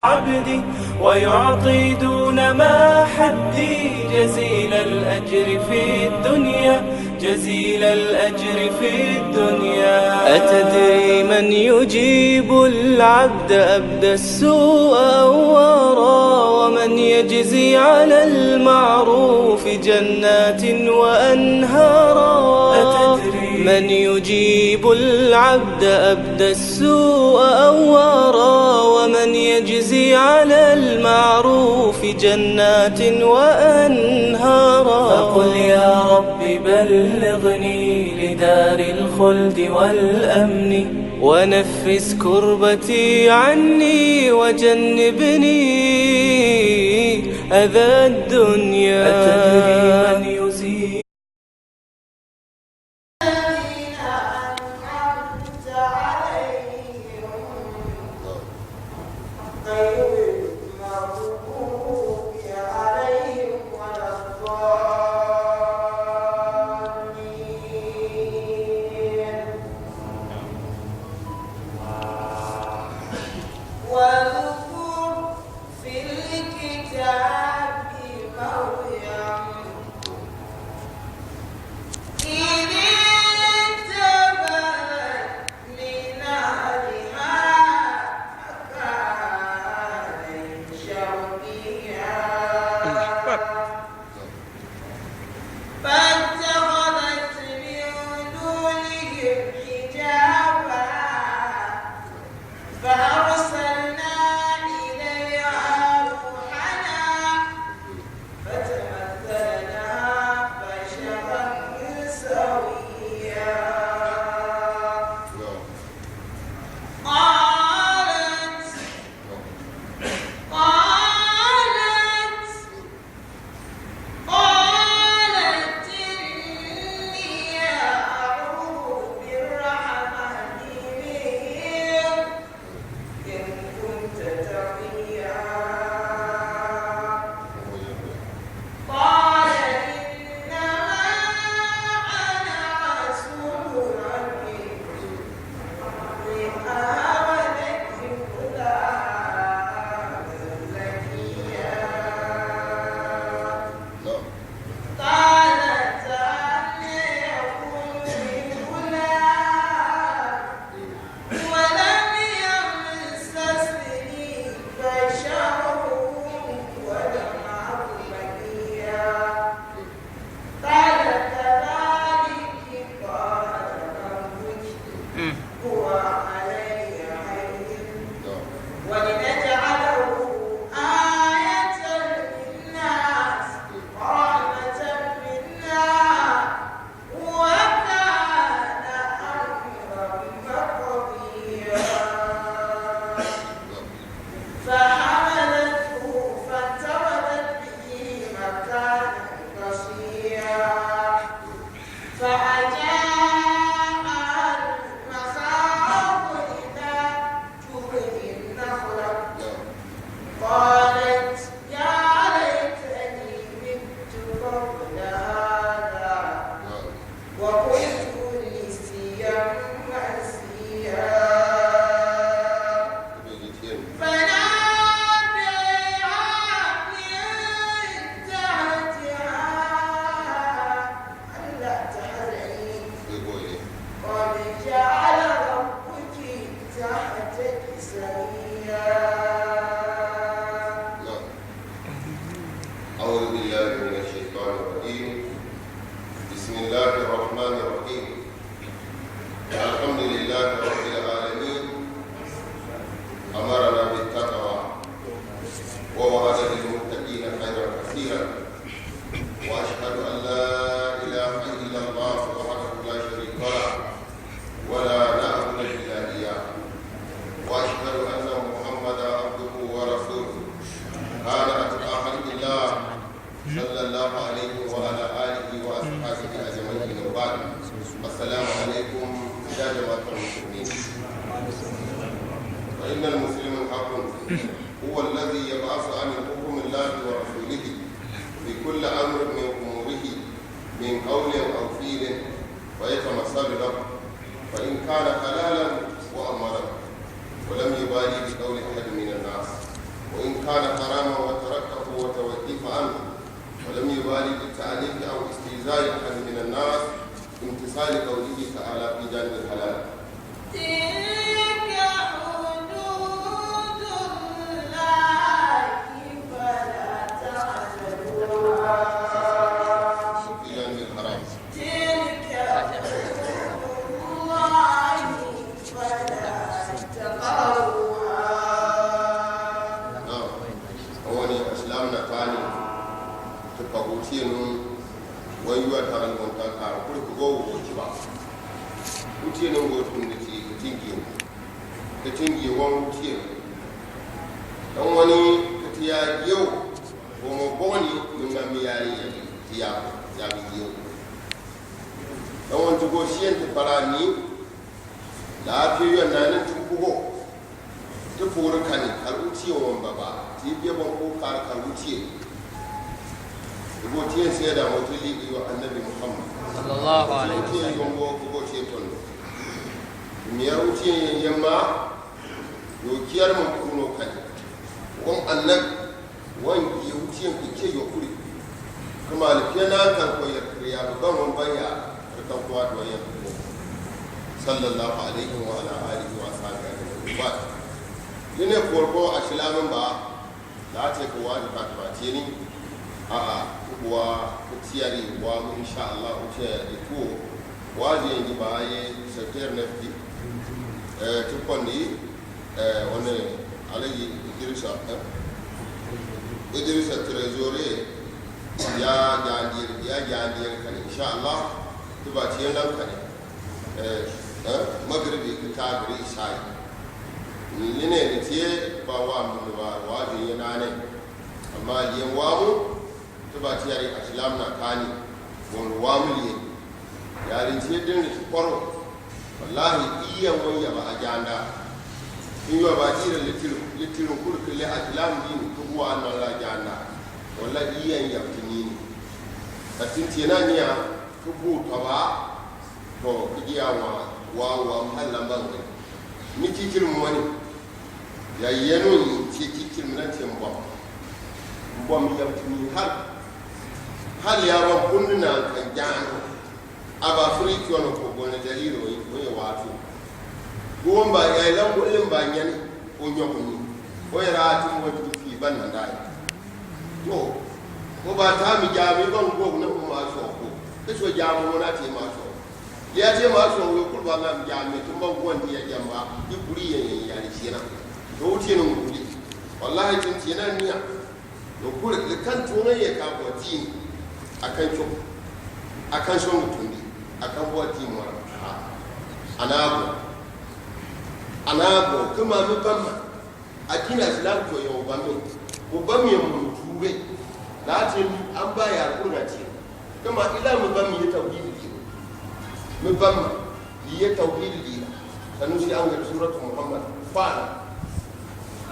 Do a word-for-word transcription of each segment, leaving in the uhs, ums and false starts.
عبدي ويعطي دون ما حدي جزيل الأجر في الدنيا، جزيل الأجر في الدنيا. أتدري من يجيب العبد أبدى السوء أوارا، ومن يجزي على المعروف جنات وأنهارا؟ أتدري من يجيب العبد أبدى السوء أوارا، ومن يجزي على المعروف جنات وأنهارا؟ فقل يا رب بلغني لدار الخلد والأمن، ونفس كربتي عني وجنبني أذى الدنيا. أتدري من يزيل الذين أنعمت عليهم غير المغضوب عليهم ولا الضالين. واذكر في الكتاب مريم إذ انتبذت من أهلها مكانا شرقيا فاتخذت من دونهم حجابا فأرسلنا إليها روحنا فتمثل لها بشرا سويا. قالت، قالت، قالت إني أعوذ بالرحمن منك إن كنت تقيا. قال إنما أنا رسول ربك لأهب لك غلاما زكيا. قالت أنى يكون لي غلام ولم يمسسني بشر ولم أك بغيا. قال كذلك قال ربك هو علي هين ولنجعله آية للناس ورحمة منا وكان أمرا مقضيا. فحملته فانتبذت به مكانا قصيا. فأجاءها المخاض إلى جذع النخلة قالت يا ليتني مت قبل هذا وكنت نسيا منسيا. فناداها من تحتها ألا تحزني قد جعل ربك تحتك سريا. أعوذ بالله من الشيطان الرجيم. بسم الله الرحمن الرحيم. الحمد لله رب العالمين. أمرنا بالتقوى ووعد للمتقين خيرا كثيرا. وأشهد أن لا إله إلا الله وحده لا شريك له ولا نعبد إلا إياه. وأشهد أن محمدا عبده ورسوله كان أتقى خلق الله صلى الله عليه وعلى آله وأصحابه أجمعين وبعد. السلام عليكم يا جماعة المسلمين. فإن المسلم الحق هو الذي يبحث عن حكم الله ورسوله في كل أمر من أموره من قول أو فعل ويتمثل له، فإن كان حلالا وأمره ولم يبال بقول أحد من الناس. وإن كان حراما وتركه وتوقف عنه ولم يبال بالتأنيف أو استيذاء أحد من الناس امتثال قوله تعالى في جانب الحلال. تلك حدود الله فلا تعتدوها. في جانب الحرام. تلك حدود الله فلا تقربوها. Na'am. Wani asilaamna kaani, ti pagu tiye nu, wan yuwa tagal wan ta ka, kuri ku go wo kiba. Utiye nu go tunde ti, ka tingi yo. Ka tingi yo wan utiye nu. Dan wani ka tiya yo, wo mo boni, nu nga mi yari ya, ti ya, ya bi yo. Dan wani ti go siyen ti palani, la pi yo nani ti ku go. Ti puuri kani, kari utiye wan baba, ti bie bon ku kari kari utiye. Ti go tiye seda mo ti li yo Annabi Muhammad. Sallallahu alaihi wasallam. Ti go tiye tondo. Mi yar utiye yamma, yo kiyar mo kuno kani. Wan Annabi, wan ye utiyen ku ke yo kuri. Kuma alfiya na kan ko ya kriya ba ban wan ban ya kan ko addu'a ya ko. Sallallahu alaihi wa ala alihi wa sahbihi wa sallam. Nene korko asilamin ba, la te ko wani Fatima tini. A, a, wa, ko tiyari wa mu, insha Allah, o tiya ya de ko. Wa je ni ba ye, secteur neuf di. Eh, ti kondi, Eh, wani Alhaji Idrisa, eh? Idrisa Trésorier, ya jandi, ya jandi kani, insha Allah, ti ba tiye lan kani. Eh, eh, magribi ki ta gari isai. Ni ne ni tiye ba wa mu ba wa je ye nane. Amma liye wa mu, ti ba tiyari asilaamna kaani, bon wa mu liye. Yari tiye din ti koro. Wallahi, iyan wan yaba ajanda. In yaba dira litil, litil kul kile asilaam din, ti wa na la ajanda. Wallahi, iyan yaba tinini. Ka tin tiye na niya, ti bu taba, to, ki diya wa, wa, wa, hal lamban. Ni titil mu wani. Ya yenu ni ti, ti, ti, mina ti mbwa. Mbwa mi yam ti mi hal. Hal ya ba kundu na kan jano. Aba furi kiwano ko gone daliro yi, ko ye watu. Gomba ya ila ko limba nyani, o nyokuni. O ya ratu mo ti fi ban na dai. To, ko ba ta mi jami ban ko na ko ma so ko. Ke so jami mo na ti ma so. Ya te ma so we kul ba ngam jami, tumba ko ndi ya jamba, i kuri ya, ya, ya, ni sina. To, utiye no kuri. Wallahi, tin tiye na niya. No kuri, le kan tunga ye ka ko ti. Akan cho. Akan so tundi. Akan ko ti mo. Ha. Ana go. Ana go, kuma mi bamma. Addini asilaam to ye o bami. O bami ye mo tuube. La ti an ba ya kuri na ti. Kama ila mi bami ye tawhid di. Mi bami ye tawhid di. Sanusi an ga suratu Muhammad. Fa'ala.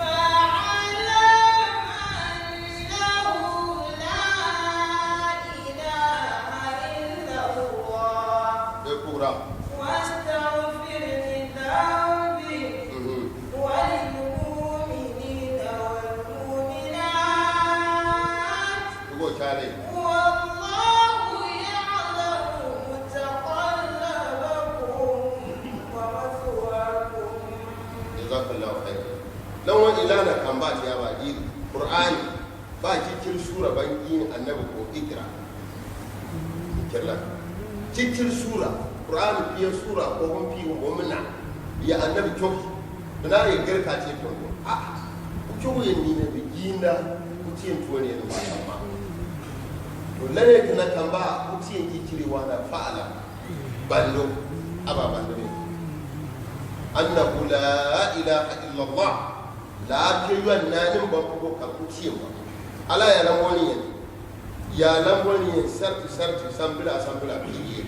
فاعلم أنه لا إله إلا الله. E kura. واستغفر لذنبك. Mhm. وللمؤمنين والمؤمنات. Tugo cale. والله يعلم متقلبكم ومثواكم. Jazakallahu khairan. Lawan ilana kamba ti ya ba di Qur'ani. Ba kikil sura ban yi Annabi ko ikra. Kella. Kikil sura, Qur'an piye sura ko bun pi mo mina. Ya Annabi coki. Bina ye garka te to. A. Ku coki ye ni ne bi ginda, ku tiyen tuwani ye ma. To lane kana kamba, ku tiyen kikili wana fa'ala. Bando. Aba bando ne. Annahu la ilaha illallah. La ke yuwa nani bambu ko ka kutiye ma. Ala ya lamboni yeni. Ya lamboni yeni sarti, sarti, sambila, sambila, piye.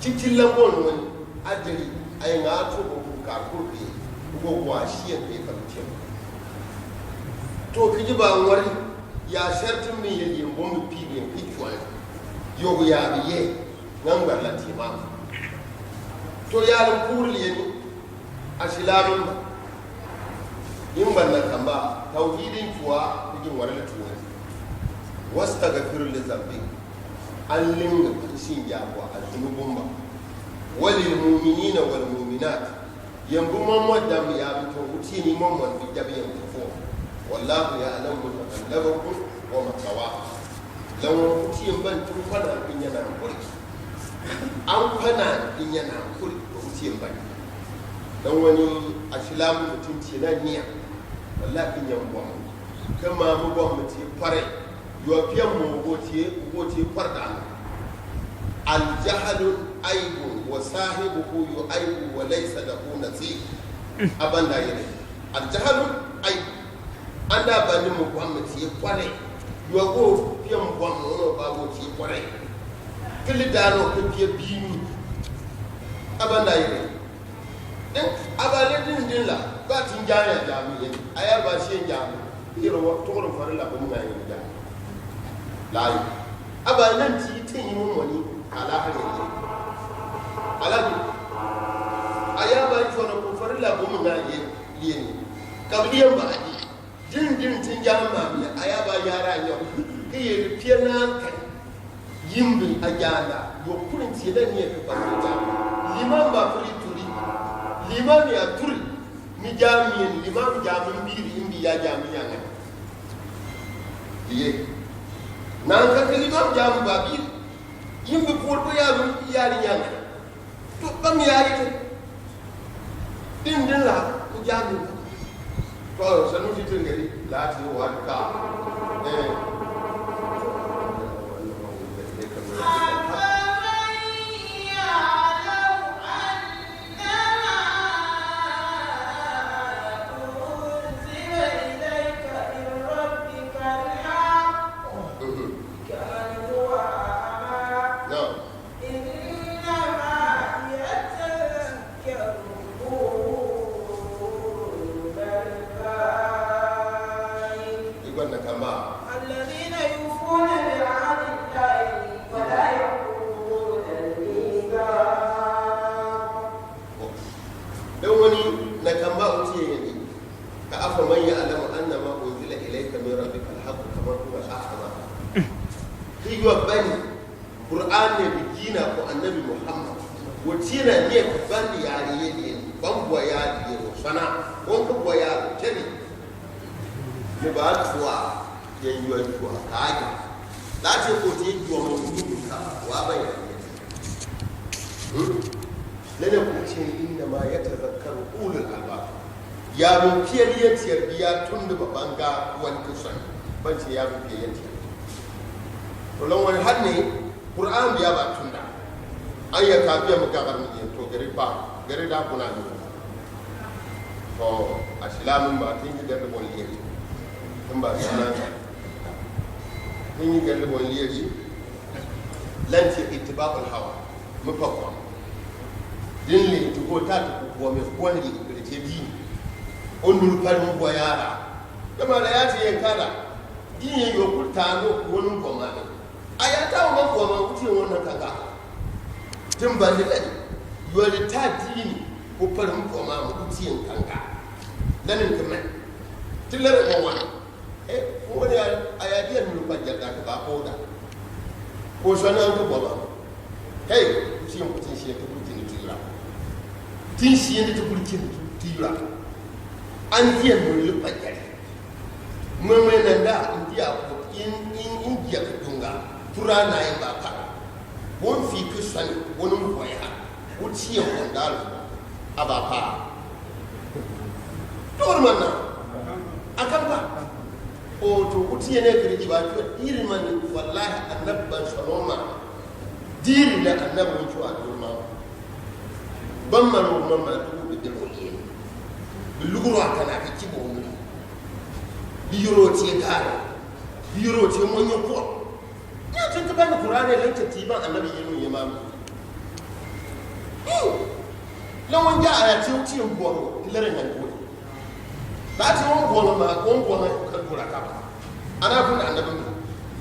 Kikil lamboni wani, adari, ayi nga to ko ka kurpiye. Ko kwa siye ke ka kutiye ma. To kiji ba wari, ya sarti mi ye, ye bombi piye, ki cuwa. Yo ya biye, ngam garla ti ma. To ya lamboni yeni, Asilaamnima. Nin Banna kamba, tawhidin cuwa, kuji ŋwarali tuwai. Wastagfir li zambik. An linga kusin jagwa, azunubun ba. Walil mu'minina wal mu'minat. Yambu mɔmɔ dam ya bi to, uti ni mɔmɔ bi jabi yambu fo. Wallahu ya'lamu mutaqallabakum wa mathwakum. Laŋ wani kuti yɛn bani ti ŋkpana ŋkpinyɛ na ŋkuri. An kpana ŋkpinyɛ na ŋkuri, wɔ kuti yɛn bani. Laŋ wani asilamu mutum ti na nia. Wala ŋkpinyɛ ŋbɔm. Kɛ ma ŋbɔm ti pare. Yɔ piɛ mo go ti, go ti pare dana. Aljahalu aibun wa sahibuhu yuaibu wa laysa lahu nasib. Abanda yɛlɛ. Aljahalu aibun. Anda bani mo bwam ti kwane. Yɔ go piɛ mo bwam mo no ba go ti kwane. Kili dano ke piɛ bimi. Abanda yɛlɛ. Den, aba le din din la, ba tin janya jami yɛn. Aya ba si jami. Yɛrɛ wɔ tɔgɔrɔ fari la bɔ mu na yɛn jami. Layi. Aba nan ti tin yi mo mɔni. Ala ha yɛn. Ala bi. Aya ba yi fɔnɔ ko fari la bɔ mu na yɛn. Yɛn. Kabili yɛn ba a di. Din din tin jama mi, aya ba yara nyɔ. Ki ye piɛ na kan. Yimbi a janda, yɔ kurin ti da ni e ka ba jama. Limam ba furi turi. Limam ya turi. Mi jami, limam jami biri, yimbi ya jami ya ŋa. Ye. Nan ka limam jami ba biri. Yimbi pur ko ya mi ya ni ya ŋa. To, ba mi yaari te. Din din la, ku jami. To, sanu ti tengeri, la ti wa ka. Eh. Mhm. No. إنما يتذكر أولو الألباب. Igwan na kamba. الذين يوفون بعهد الله ولا ينقضون الميثاق. Dawani na kamba uti yɛn ni. Ka أفمن يعلم أنما أنزل إليك من ربك الحق كمن هو أعمى. Ki yɔ bani Qur'an ne bi jina ko Annabi Muhammad. Wɔ ti na ne ka bani yaari yɛ ni, ban bɔ yaari yɛ wɔ sana, wɔn ka bɔ yaari tɛni. Ne ba tuwa, yɛn yɔ tuwa, ka ja. Lati ko ti tuwa mo ni ka, wa ba yaari yɛ. Hmm? Nene ko ti إنما يتذكر أولو الألباب. Yaabi piɛli yɛn tiɛri bia tunda ba banga wani ki sɔni. Ban ti yaabi piɛli yɛn tiɛri. To lɔŋ wani hanne, Qur'an bia ba tunda. An ya ka bia mu gagar mi yɛn to gari ba, gari da kuna ni. To, asilamu ba, tin yi gari bon liɛri. Tin ba sana. Tin yi gari bon liɛri. Lan ti ittiba'ul hawa. Mi pa buɔmɔ. Din le ti ko ta ti ku buɔmɔ, buɔmɔ ni kpele ti di. O nulu pali mu buɔ yara. Dama la ya ti yɛn kala. Din yɛn yɔ kuli ta no ku wani buɔmɔ ni. A ya ta o ma buɔmɔ kuti wani kanga. Tin bandi le. Yɔli ta dini ko pali mu buɔmɔ mu kuti yɛn kanga. Lani kame. Ti lere ko wani. Eh, wani a, a ya diɛ nulu pa jada ka ba ko da. Ko sɔni an ko baba. Hey, ku si yɛn ko tin si yɛn ti kuli kini ti yura. Tin si yɛn ti kuli kini ti yura. An diɛ nulu pa jada. Mwe mwe nanda, in diɛ ko in, in, in diɛ ka dunga. Tura na yɛn ba ka. Wɔn fi ki sɔni, wɔn mu ko ya. Uti yɛn wɔn dalu. A ba pa. Tɔgɔri man na. A kan ba. O to uti yɛn ne kiri ji ba to iri man wallahi Annabi ban sɔnɔ ma. Diri la Annabi wun cuwa duru ma. Ban man o man ma dugu bi dero ye. Bi luguro a kana ki kibo mi. Bi yoro ti gara. Bi yoro ti mo nyoko. Ni a tin ti bani Qur'an ne lɛn ti ti ban Annabi yenu yemam. Hmm. La wanja aya ti uti buɔŋɔ, ti lere ŋa ni ko. Ba ti wɔn buɔŋɔ ma, wɔn buɔŋɔ ka dura ka ba. Ana kun Annabi mi.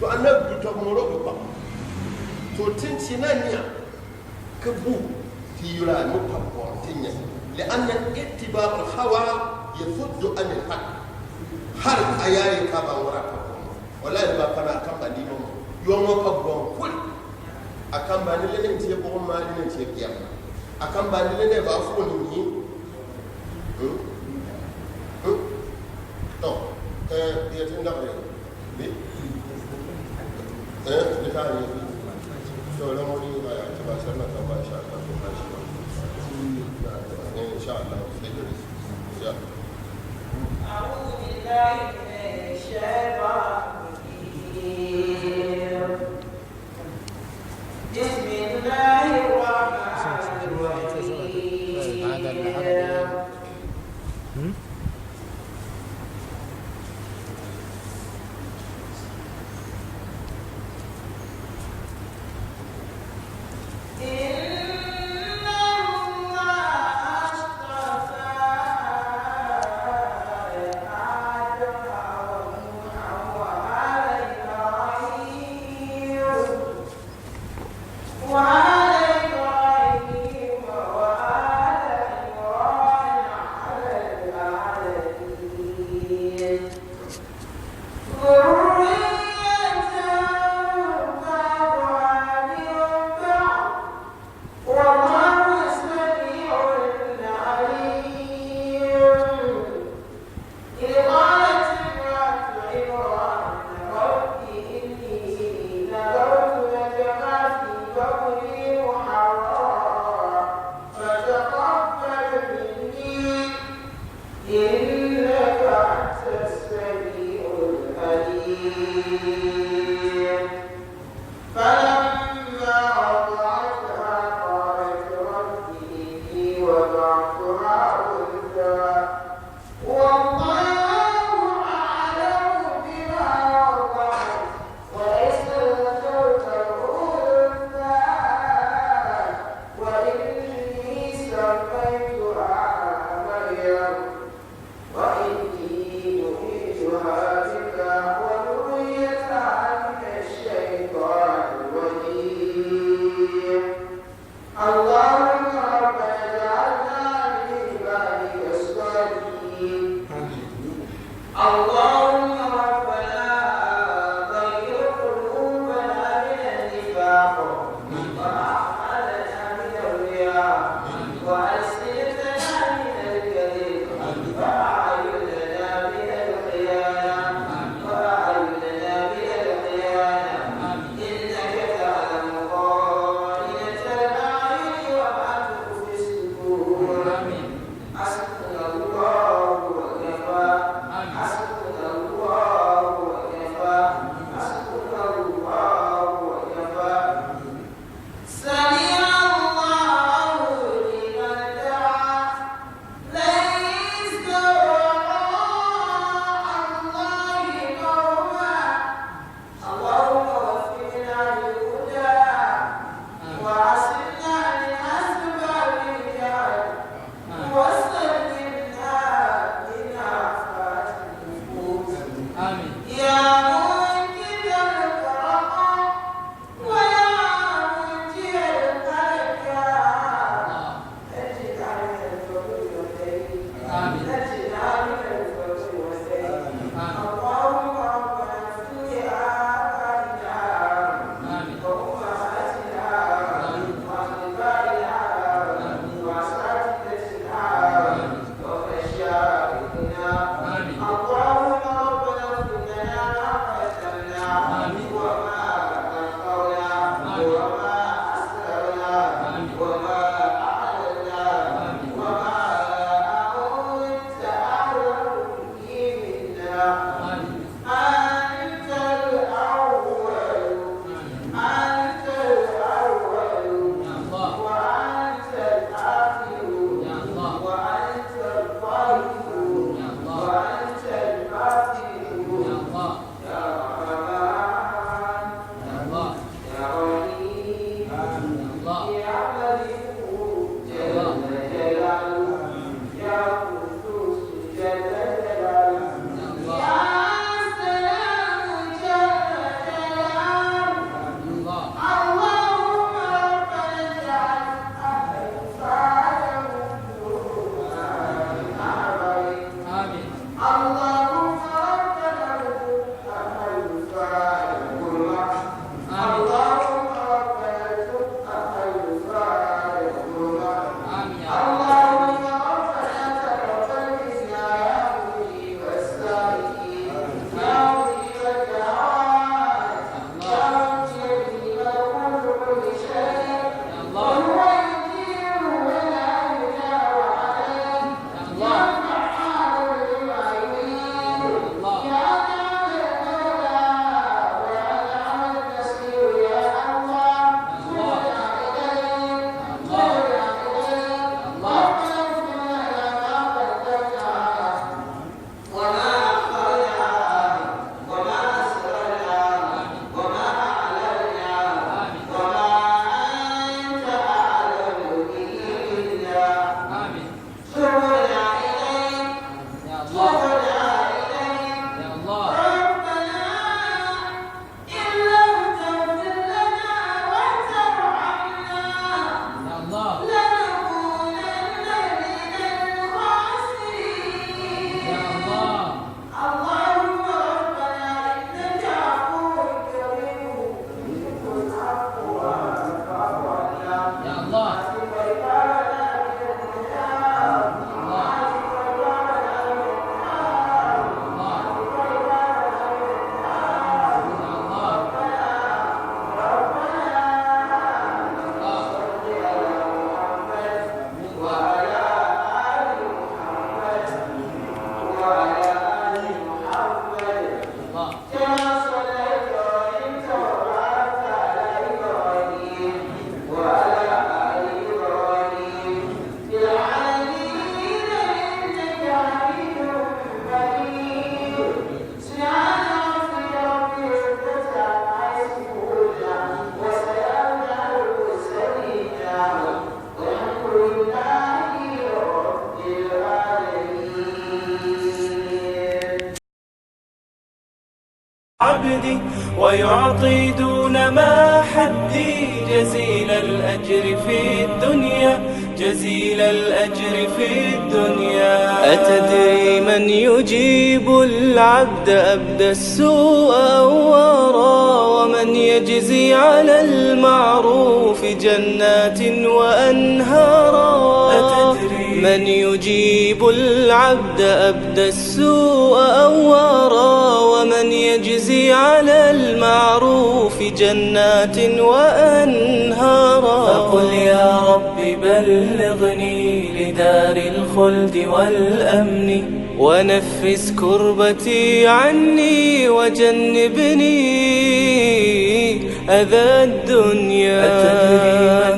To Annabi to mo ro ko ba. To tin ti na nia. Ka bu ti yura no pa buɔŋɔ ti nia. Li anna ittiba'ul hawa يصد عن الحق. Har a yaaye ka ba ŋɔrɔ a ka bɔŋ. Walahi, ba pana a kamba ni mɔmɔ. Yɔmɔ ka bɔŋ kuli. A kamba ni lɛ nɛ ntie bɔŋ ma ni nɛ ntie biam. A kamba ni lɛ nɛ ba fo ni ni. Hmm? Hmm? Tɔ, eh, ya tin da re. Bi? Eh, bi ta ni. Tɔ, la mo ni ba ya, ta ba sa na ta ba sha, ta ba sha. Eh, إن شاء الله. أعوذ بالله من الشيطان الرجيم. بسم الله الرحمن الرحيم. إن الله اصطفى آدم ونوحا وآل إبراهيم، وآل إبراهيم وآل عمران على العالمين. ذرية بعضها من بعض، والله سميع عليم. إذ قالت امرأة عمران رب إني نذرت لك ما في بطني محررا فتقبل مني إنك أنت السميع العليم. فلما وضعتها قالت رب إني وضعتها أنثى والله أعلم بما وضعت وليس الذكر كالأنثى وإني سميتها مريم وإني أعيذها بك وذريتها من الشيطان الرجيم. اللهم ربنا اجعلنا من عبادك الصالحين. اللهم ربنا طهر قلوبنا من النفاق وأعمالنا من الرياء وألسنتنا من الكذب وأعيننا من الخيانة وأعيننا من الخيانة إنك تعلم خائنة الأعين وما تخفي الصدور. حسبنا الله وكفى. حسبنا اللهم ربنا ارزقنا حيث الظلمة. اللهم ربنا ارزقنا حيث الظلمة. آمين. اللهم ربنا تقبل منا يا مجيب السائلين، يا مجيب الدعوات، يا من بيده ملكوت كل شيء، وهو يجير ولا يجار عليه. آمين. تبنا إليك، يا الله. تبنا إليك. يا الله. ربنا إن لم تغفر لنا وترحمنا، يا الله. لنكونن من الخاسرين. يا الله. اللهم ربنا إنك عفو كريم تحب العفو فاعف عنا. يا الله. كما صليت ورحمت وباركت على إبراهيم وعلى آل إبراهيم في العالمين إنك حميد مجيد. سبحان ربك رب العزة عما يصفون وسلام على المرسلين والحمد لله رب العالمين. عبدي ويعطي دون ما حدي جزيل الأجر في الدنيا، جزيل الأجر في الدنيا. أتدري من يجيب العبد أبدى السوء أوارا، ومن يجزي على المعروف جنات وأنهارا؟ أتدري من يجيب العبد أبدى السوء أوارا، ومن يجزي على المعروف جنات وأنهارا؟ فقل يا رب بلغني لدار الخلد والأمن، ونفس كربتي عني، وجنبني أذى الدنيا. أتدري